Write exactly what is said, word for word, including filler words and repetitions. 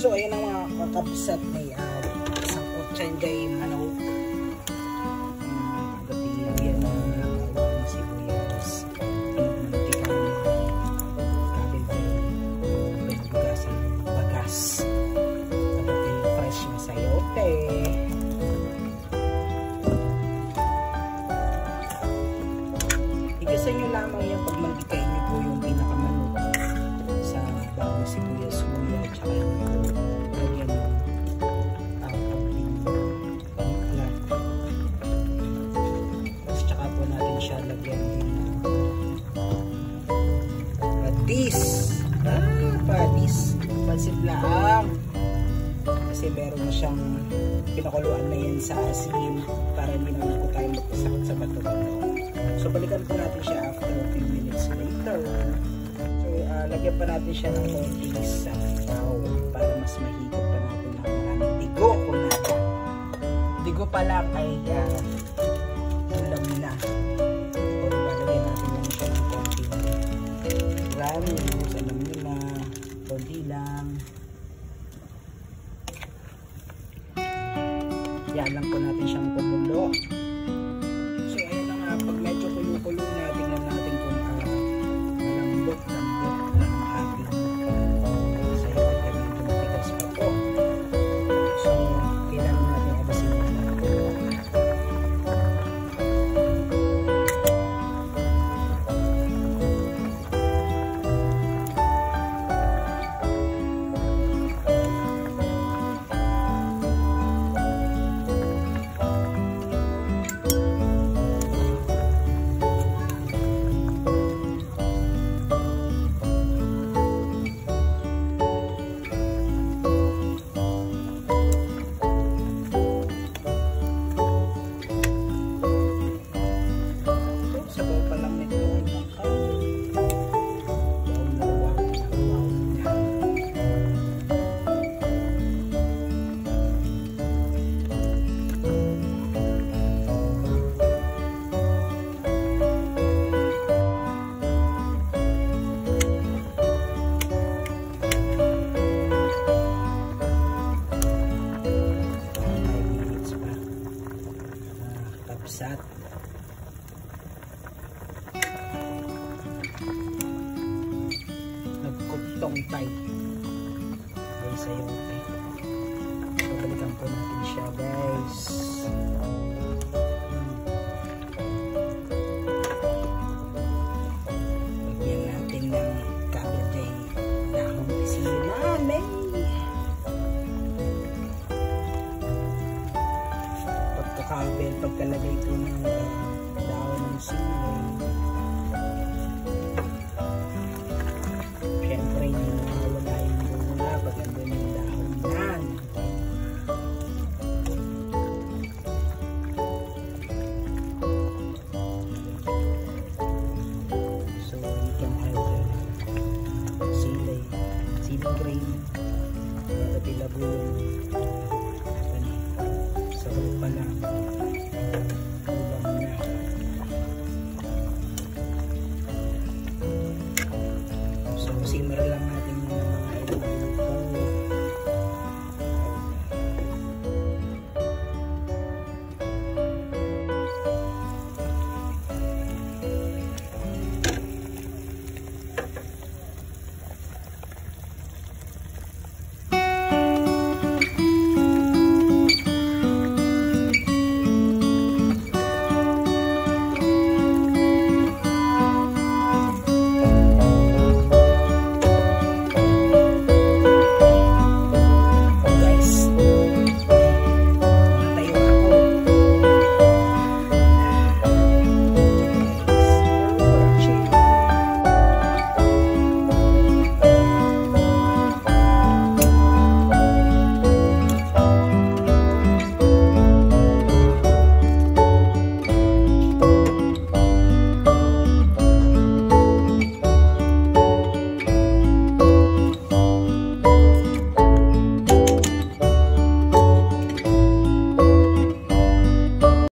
So, ayan ang mga kakabsat ni, ah, isang kutsan jay manok. Mm, pati yan ang mga bawang, sibuyas, mantika, kabil, bagas, bagas. Pati fresh na sayote. Igasan nyo lamang yan pag mantika inyo po yung pinakamanok sa bawang, sibuyas, luya, tsaka yung lagyan ng, ah, konting alat. Tapos tsaka po natin siya lagyan din ng patis. Ah, patis. Pansit laang. Kasi meron na siyang pinakuluan na yan sa asin para hindi naman po tayo magkasakit sa bato-bato. So, balikan po natin siya after a few minutes later. So, ah, lagyan pa natin siya ng konting sabaw para mas mahigop pa natin ng maraming digo kung nada. Digo pa lang ay, ah, ulam na. O, diba, lagyan natin lang siya ng konting ram, alam nyo na, konti lang. Yan lang po natin siyang kumulo. So, ayun na nga, pag medyo kulo-kulo na, tingnan natin kung, ah, malambot-lambot na ang ating sayote. Medyo matigas pa po. So, kailangan natin abasin muna. Sabaw pa lang nito ay nakakain. Wow na wow na wow na. Five minutes pa. Ah, kabsat. Nagkutong tay. Ay, sayote. So, balikan po natin siya, guys. Lagyan natin ng kabiday dahon sili. Pagkakabil, pagkalagay po ng, ah, dahon ng sili. Siyempre, hindi mawawala yung bunga pag andun yung dahon na. So, we can have, uh, sili, sili green, pati labuyo. Ano, sabaw pa lang. Ulam na. So, simmer lang natin.